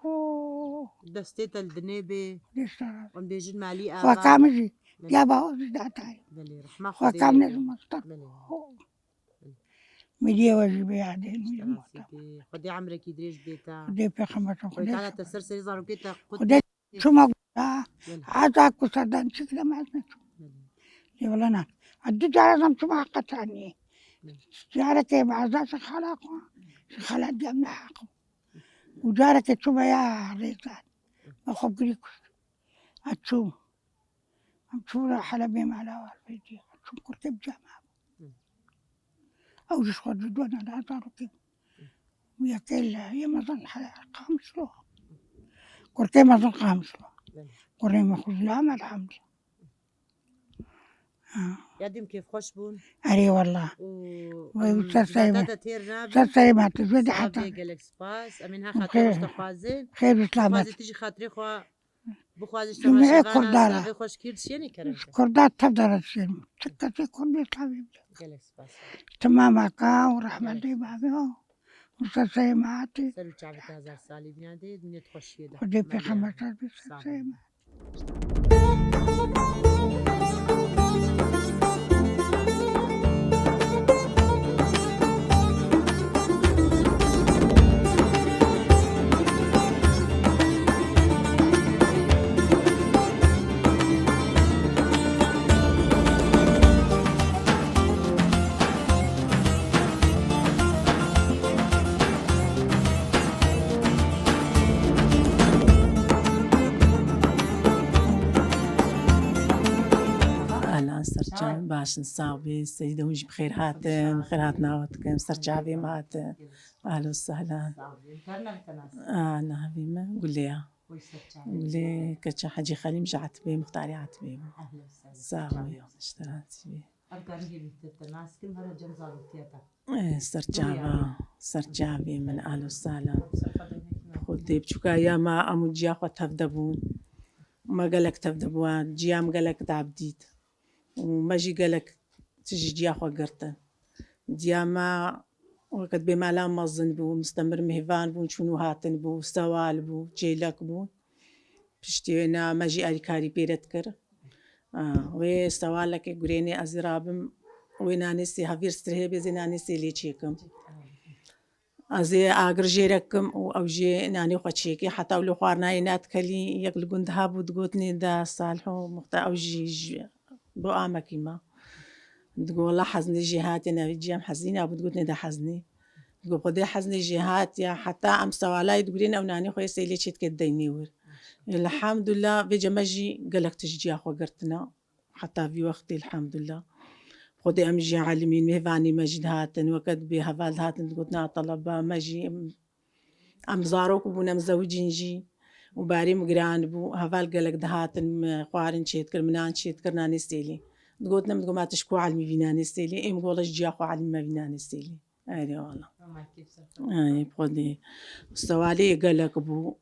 Oo. Destê te li dinê bê. Dê sara. Em bêjin malî ava. Xweka min jî. Belê. Diya bavo jî datayê. Belê, rehma Xweka Xwedê min bê. Jî mastar. Belê. Oo. Belê. Midiyê we jî bê yadê, midiyê Razî muhtar. Bê. Xwedê emrekî dirêj bê te. Xwedê pêxember Xwedê Xwedê teala te ser serê zarokê te qut Xwedê çûma guda. Belê. Heta ku serdan çik de mez neçûm. Belê. Lê wele na. A du cara zam çûma heqa taniyê. Belê. Carekê baza şixala xwe, şixala diyam ne heqo. Û carekê çûma ya rêzan. Me xwe girî kuşt. A çûm. Em çûna Helebê mala wan vêdî. Em çûn kurkê bi cem hebû. Hı. Ew ji xwe di dona da zarokê. Yekê li yê mezin he-, Qamişlo. Kurkê mezin Qamişlo. Belê. Kurê me xwe zilam elhamdulillah. Ha. Ya dîm kêfxweş bûn. Erê wallah. Û Vay, em ser serê zata me. De têr nabin. Ser serê me, tu zû de Sax heta. Bê, gelek spas. Em ên her Xêr, xatir xwe dixwazin. Xêr û selamet. Dixwazin tu jî xatirê xwe Bixwazî ji Ji me temaşevana kurdara. Savê xweş kir dişênî kerem Ji ke. Kurda tev dara dişênim. Çi kesê kurd bê savê bide. Gelek spas. Temamaka û rehmetê Gelek. Bavê û seseyê me hatî. Ser û çavê te hezar salî bînadê, dinyê xweşiyê de. Xwedê pêxember ser bê seseyê me. Ahlan, serçe, baş in, sax bî, seyîde hûn jî bi xêr hatin, xêr hatina we dikim, serçavê me hatin. Ahlan, sehlan. Sağ olun. Karina bi te nas. A, navê me Gulê ya. Xweş serçavê. Gulê keça Hecî Xelîm ji Etibê, muxtarê Etibê bû. Ehlen sehlen. Sağ ol, serçavê. Ji te razî bî. Em karin hêvî te nas kim, here cem zarotiya te. Eh, serçava, serçavê min, ahlan, sehlan. Xwedê biçûka ya me em û ciya xwe tev de bûn. Me gelek tev de bû, ciya min gelek dab dît. Û me jî gelek tijî ciya xwe girtin. Diya me weke dibê mala mezin bû, mistemir mêvan bûn, çûn û hatin bû, sewal bû, çêlek bû. Piştî wêna me jî alîkarî pê re dikir. A, wê sewalekê gurênê ez ê rabim, wê nanê sê hevîr strihê bê zê nanê sê lê çêkim. Ez ê agir jê re kim û ew jê nanê xwe çêkê. Heta ew li xwarinayê nedikelî, yek li gund hebû, digotinê de Salho Muxtar, ew jî ji bo amekî me. Digo, wela hezinê jê hatiye, navê ciyam hezîna bû, digotinê de hezinê. Digo, Xwedê hezinê jê hatiye, heta em sewalayê digurên ew nanê xwe yê sêlê çê dike deynê wir. Elhamdulillah, vêce me jî gelek tişt ciya xwe girtina. Heta vî wextê, elhamdulillah. Xwedê em jî elimîn, mêvanê me jî dihatin, weke dibê heval dihatin, digotin, a teleba me jî, em, em zarok bûn, em zewicîn jî û barê min giran bû. Heval gelek dihatin, min xwarin çêdikir, min nan çêdikir, nanê sêlê. Digotin, em digo, ma tu ji ku elimî vî nanê sêlê? Êm gola ji ciya xwe elimî me vî nanê sêlê. Erê wala. Ay, bi Xwedê. Sewalê gelek bû.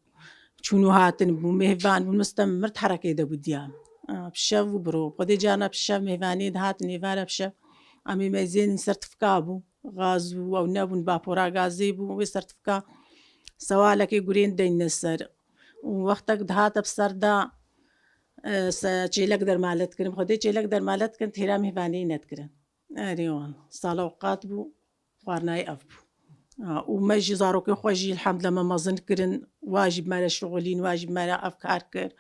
Çûn û hatin bû, mêvan bû, mistemir di herekê de bû diyan. A, bi şev û bi ro. Xwedê carna bi şev mêvanê dihatin, êvara bi şev. Em ê meyzên sertifika bû. Gaz û ew nebûn, vapora gazê bû, wê sertifika sewalekê gurên deyne ser. Û wextek dihate bi ser de, e, se-, çêlek dermale dikirin. Xwedê çêlek dermale dikirin, têra mêvanê nedikirin. Erê wan. Sala ewqat bû, xwarinayê ev bû. A, û me jî zarokê xwe jî elhamdulillah me mezin kirin, wa jî bi me re şixulîn, wa jî bi me re ev kar kir.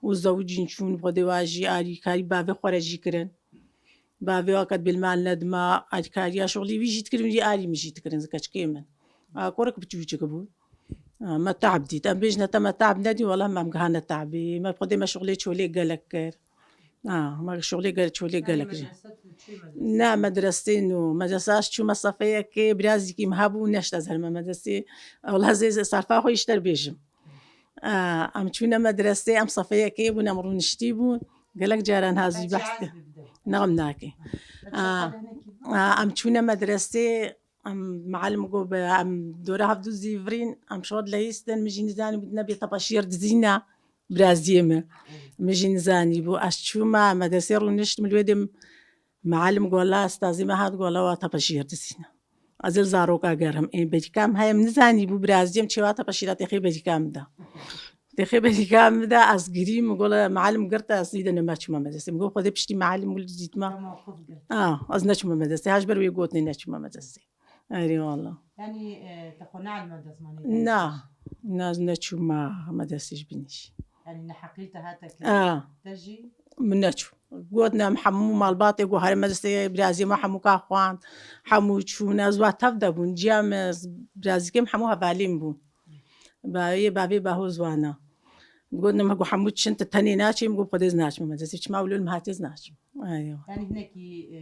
Û zewicîn çûn, bi Xwedê wa jî alîkarî bavê xwe re jî kirin. Bavê wa ke dibê li mal nedima, alîkariya şixulî wî jî dikirin, wî alî min jî dikirin, keçikê min. A, kurek biçûçik bû. A, me teab dît. Em bêjine te me teab nedî, wela me em gihane teabê. Me bi Xwedê me şixulê çolê gelek kir. A, me şixulê gel-, çolê Yanî gelek jî. Medrese tu çi medrese? Ne, medresê nû. Medrese ez çûme sefeyekê, birazîkî min hebû, neşt ez herime medresê. Wela ez ê serfa xwe îşter bêjim. A, em çûne medresê, em sefeyekê bûn, em rûniştî bûn. Gelek caran hazî Qeçî behs ez ke. Bibde. Nexm nake. Qeçî A, xwe de hinekî bû. A, em çûne medresê, Em, mialim got, bi, em dora hevdu zîvirîn, em şod leyîstin, min jî nizanî bû, nebê tepaşiyê dizîna biraziyê min. Min jî nizanî bû. Ez çûme medresê rûniştim, li wê dêm Mealim gola, stazî me hat gola wa tepeşîr disîne. Ez li zaroka gerim. Ê berîka min heye, min nizanî bû biraziyê min çêwa tepeşîra têxê berîka min da. Têxê berîka min da, ez girî, min gola mealim girta, ez îde nema çûma medresê. Min got, Xwedê piştî mealim wil dîtma. Te mewqif girt. A, ez neçûma medresê. Ha ji ber wê gotinê neçûma medresê. Erê wala. Yanî, e, te xwe neelma destmanê? Na, na, neçûma medresê ji binî jî. Yanî neheqî te hate kirin? A. Te jî? Min neçû. Gotin em hemû malbatê ku here medresê, biraziyê me hemû ka xwend, hemû çûn, ez wa tev de bûn. Ciya me, birazîkê min hemû hevalî min bûn. Bavê, bavê baho zwana. Gotin me ku hemû çin, tu tenê naçî, min got, Xwedê ez naçim medresê, çima wilo li min hatê ez naçim. Eywa. Yanî hinekî, e,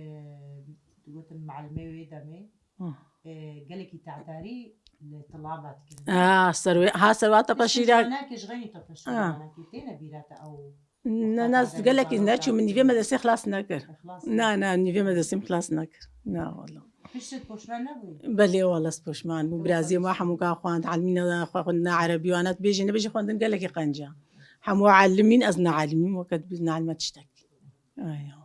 digotin mealimê wê demê, Hı. e, gelekî te'darî li tilava dikirin. Ha, serwê-, ha, serwa tepeşîra. Piştî zanakê ji xeynî tepeşîra Ha. zanakê têne bîra te ew Ne, ne, ez gelekî neçûm, min nîvê medresê xilas nekir. Xilas Na, nekir. na, nîvê medresê min xilas nekir. Na, wala. Pişt poşman nebûyî? Belê, wala, ez poşman bûm. Ew Biraziyê me xwendin. Hemû ka xwend, elmîna xwe xwendina erebî, wana dibêjî, nebêjî xwendin gelekî qenca. Hemû elimîn, ez neelimîm, weke dibî neelme tiştekî. Ay, ya.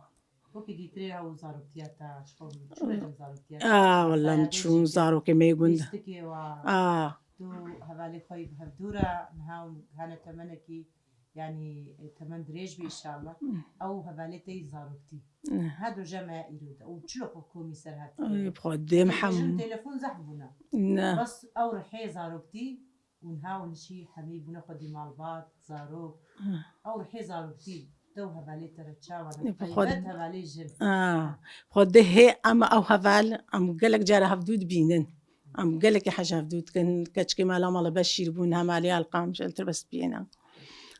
Wekî dîtirê ew zaroktiya te, ji xwe çûne dem zaroktiya te? Ah, wala, min çûn zarokê me yê gund. Lîstikê wa. Ah. Tu hevalê xwe yî bi hevdû re, niha hene temenekî, yanî, e, temen dirêj bî înşallah. Hmm. Ew hevalê te yî zaroktî. Hmm. Ha doje me îro de. Û çilo xwe komî ser hatiye? Ay, bi Xwedê Dibêjin Mihem-, telefon zehf bûne. Ne. Bes ew rihê zaroktî û niha û nişî hemî bûne xwedî malbat, zarok. Hmm. Ew rihê zaroktî te û hevalê te re çawa ne? Bi Xwed-, Taybet hevalê jin. Ah, Xwedê hê em ew heval, em gelek cara hevdû dibînin. Em gelekî hej hevdû dikin. Keçikê me la mala Beşîr bûn, hemalê Elqam, ji Eltir Bespiyê ne.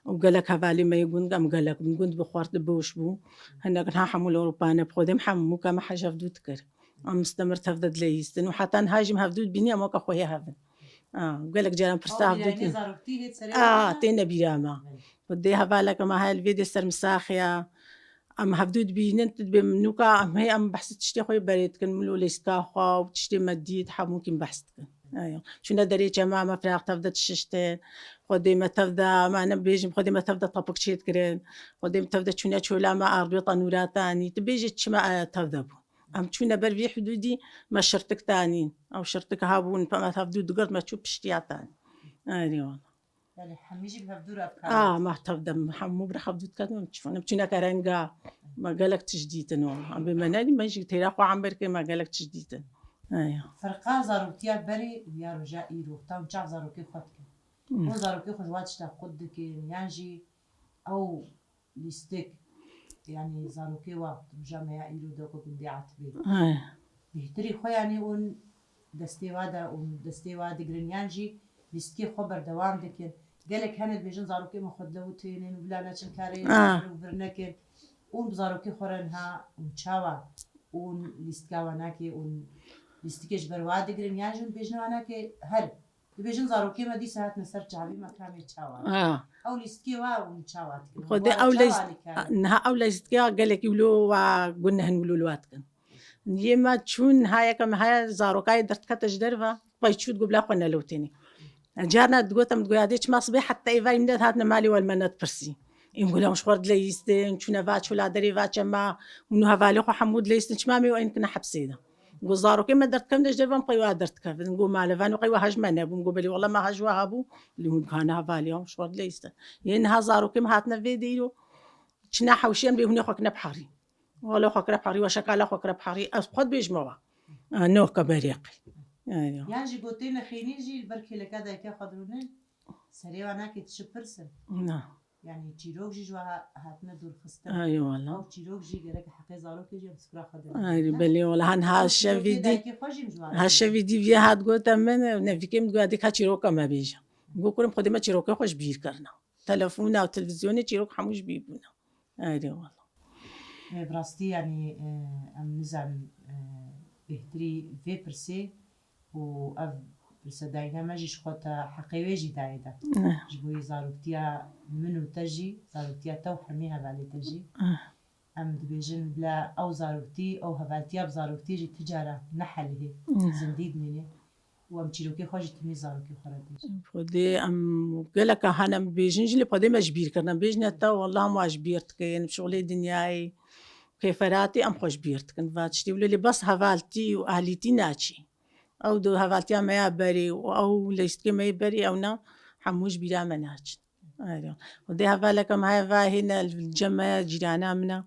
Û gelek hevalê me yê gund, em gelek bin. Gund bi xwar diboş bû. Hinek niha hemû li Ewropa ne. Bi Xwedê em hemû ka me hej hevdû dikir. Em mistemir tev de dileyîstin. Û heta niha jî em hevdû dibînî, em weke xwe yê hev in. A, gelek caran pirsa Ew hevdû bîranî dikin. Zarokî hê serê A, têne bîra me. Belê. Xwedê hevaleke me heye li vê dê ser misaxiya. Em hevdû dibînin, tu dibê min nûka, em hê em behsê tiştê xwe yê berê dikin, min û lîstika xwe û tiştê me dît, hemûkî behs dikin. Eyo. Çûne derê çema me firaq tev de dişiştin. Xwedê me tev de, me ne bêjim, Xwedê me tev de tapik çêdikirin. Xwedê me tev de çûne çola me ardû tenûra tanî. Tu bêjî çima, e, tev de bûn. Em çûne ber vî hidûdî, me şirtik tanîn. Ew şirtik hebûn, me hevdû digirt, me çû piştiya tanî. Erê wala. Belê, hemî jî bi hevdû re bi kar A, hatin. Me tev de, hemû bi hevdû diket, me çûne, me çûne kerenga, me gelek tişt dîtin wala. Em bê me nedî, me jî têra xwe ember kir, me gelek tişt dîtin. Eya. Ferqa zaroktiya berê û ya roja îro, tam çav zarokê xwe dikin. Hmm. Hûn zarokê xwe ji wa tişta qut dikin, yan jî ew lîstik, yanî zarokê wa roja me ya îro de ku gundê Etibê. Ay. Bêhtirî xwe, yanî hûn destê wa de, hûn destê wa digirin, yan jî lîstikê xwe berdewam dikin. Gelek hene dibêjin zarokê me xwe dile û tênin û bila neçin karê Ah. vir û vir nekin. Hûn bi zarokê xwe re niha hûn çawa hûn lîstika wa nake, hûn lîstikê ji ber wa digirin, yan jî hûn dibêjin wa nake her Dibêjin zarokê me dîsa hatine ser çavî me kamê çawa. Ha. Ew lîstikê wa hûn çawa dikin? Xwedê Wa ew çawa lîst-, alîkar? Niha ew lîstikê gelekî wilo wa guneh in wilo li wa dikin. Yê me çûn niha yeke me heye zarokayê derdikete ji derve, pey çû digot bila xwe nelewtênî. Carna digotem digoya dê çima sibê heta êvarî min de hatine malê we li me nedipirsî. Ên gulam ji xwe re dileyîstin, çûne va çola derê va çema, min û hevalê xwe hemû dileyîstin, çima me ên kine hepsê de. Got, zarokê me derdikevin de ji derve em pey wa derdikevin. Got, malevan û qey wa hej me nebûn. Got, belê wela me hej wa hebû, lê hûn dikane hevalê em ji xwe re dileyîstin. Yê niha zarokê me hatine vê dê îro, çine hewşê em lê hûnê xwe kine biherî. Wela xwe kire biherî, we şekala xwe kire biherî, ez xwe dibêjime wa. A, ne weke berê qey. Eyo. Yan jî gotê nexênî jî li ber kêleka dayika xwe dirûnin, serê wa nakê tişi pirsin. Na. Yanî çîrok jî ji we ha-, hatine dûrxistin. Ay wala. Ew çîrok jî gerek heqê zarokê jî em sikura xwe de Ay, bidin, ne? Belê wala. Han ha Ew çîrokê şevî dî, dayikê xwe jî em ji we re ha bidin. Şevî dî vê hat gote min, nevîkê min goya dê ka çîroka me bêje. Got kurim xwedê me çîrokê xwe ji bîr kirina. Telefona û televîzyonê çîrok hemû ji bîr bûne. Ay wala. E, bi rastî, yanî, e, em nizanin, e, bêhtirî vê pirsê û ev pirsedayîna me jî ji xwe te heqê wê jî dayê de. Eh. Ji bo yê zaroktiya min û te jî, zaroktiya te û hemî hevalê te jî. Eh. Em dibêjin bila ew zaroktî, ew hevaltiya bi zaroktî jî ti cara nehelihê, Eh. zindî dimîne. Û em çîrokê xwe jî timî zarokê xwe re bêjin. Xwedê em geleka hene em bêjin jî lê xwedê me ji bîr kirine. Bêjine te, wela em wa ji bîr dikin. Şixulê dinyayê. kêferatî em xwe ji bîr dikin. Va tiştî wilo lê bes hevaltî û ahlîtî naçî. Ew di hevaltiya me ya berê û ew leyîstikê me yê berê ew na hemû ji bîra me naçin. Erê. Û dê hevaleke me heye va hêne li cem me ya cîrana min a.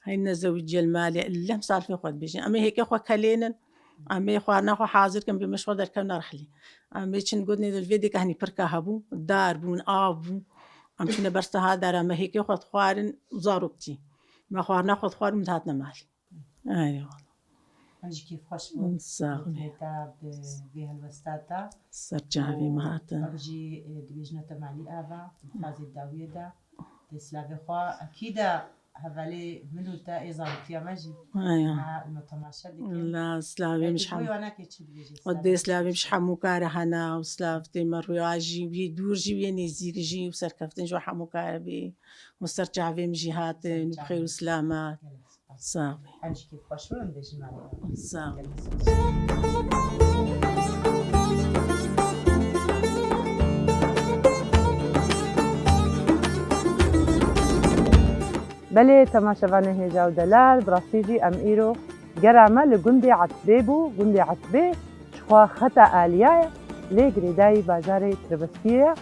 Hêne zewiciyel malê. Lem salfê xwe dibêjin. Em ê hêkê xwe kelênin. Em ê xwarina xwe hazir kin, bê me ji xwe derkevna rihlî. Em ê çin gotinê di vê dêka henî pirka hebû. Dar bûn, av bû. Em çûne ber siha dara me hêkê xwe dixwarin û zarok tî. Me xwarina xwe dixwarin û min dihatine malê. Erê wala. Em jî kêfxweş bûn. Sağ ol. Gotinê te bi vê helwesta te. Ser çavê min hatin. Em jî, e, dibêjine te malî ava, di mixazê dawiyê de. Dê silavê xwe, ekî de hevalê min û te ê zaroktiya me jî. Aya. Ha, me temaşe dikin. La silavê min ji hemû. Wana kê çi dibêjî? Û dê silavê min ji hemû kare hene û silav tê me rûya jî, wî dûr jî, wî nêzîk jî û serkeftin ji hemû kare bê. Û ser çavê min jî hatin, bi xêr û silamet. Sağ ol. Em jî kêfxweş bûn, em bêjin malê. Sağ ol. Belê, temaşevanê hêja û delal, bi rastî jî em îro gera me li gundê Etbê bû. Gundê Etbê ji xwe xeta aliya ye, lê girêdayî bajarê Tirbeskiyê ye.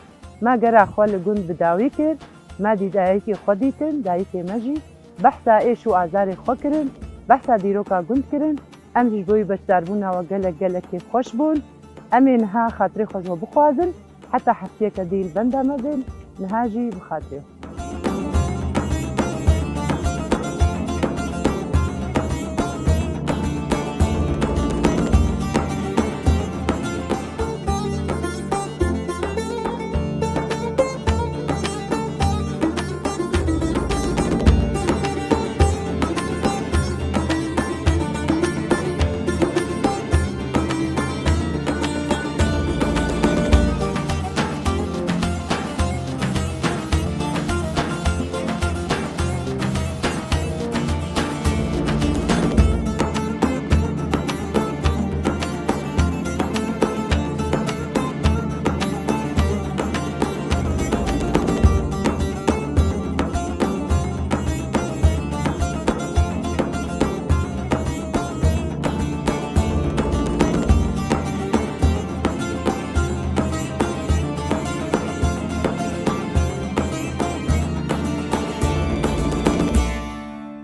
Me gera xwe li gund bi dawî kir, me dî dayikê xwe dîtin, dayikê me jî behsa êş û azarê xwe kirin, behsa dîroka gund kirin. Em jî ji bo wî beşdarbûna we gelek gelek kêfxweş bûn. Em ê niha xatirê xwe ji we bixwazin, heta heftiyeke dî li benda me bên, niha jî bi xatirê xwe.